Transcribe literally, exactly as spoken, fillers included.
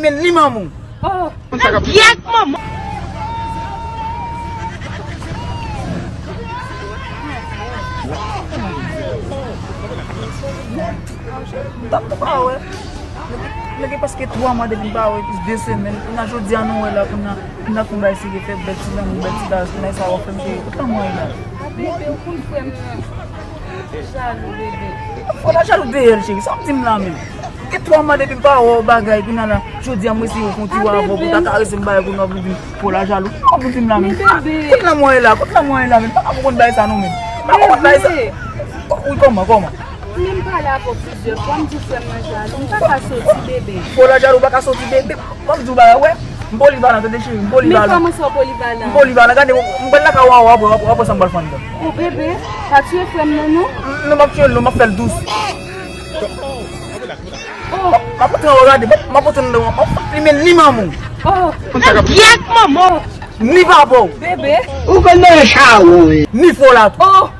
Men ni manman w. Oh, Pyèt manman. M t ap tou pa wè. Nèg gen prèske twa mwa depi m pa wè, plis de semèn. Kounye a jodi a nou wè la, kounye a, kounye a fè yon bagay serye, fè bèl ti lanmou, bèl ti kares, kounye a sa w ap fè m cheri. Kote lanmou an ye la? A bebe, ou konn frè m nan. Jalou, bebe. Fò la jalou dèyè l, cheri. Sa w ap di m la menm? Gen twa mwa depi m pa wè w bagay, kounye a la, jodi a m eseye fè yon ti wè avè w pou ta karese m bagay, kounye a w ap vin di m fò la jalou. Sa w ap vin di m la menm? Men bebe. Kote lanmou an ye la? Kote lanmou an ye la menm? Papa m konn bagay sa non menm. Papa m konn bagay sa. Bebe. Wi, kòman, kòman? Ou menm pale avè w plizyè fwa, m di w frè m nan jalou. M pa ka soti, bebe. Fò la jalou pa ka soti, bebe. Ban m di w bagay, wè. M polivalan, tande cheri, m Men polivalan. Kòman sa w polivalan? M polivalan, gade, m pral lakay w, w ap wè, w ap wè sa m pral fè anndan. O bebe, pa tiye frè m nan non. Non, m ap tiye l non, m ap fè l dous. Oh, M ap antre anwo, gade, m ap antre anwo, m ap fè li men ni manman w. Oh, Pyèt manman. Ni papa w. Bebe. Ou konn nan chawo. Ni fò la tou. Oh,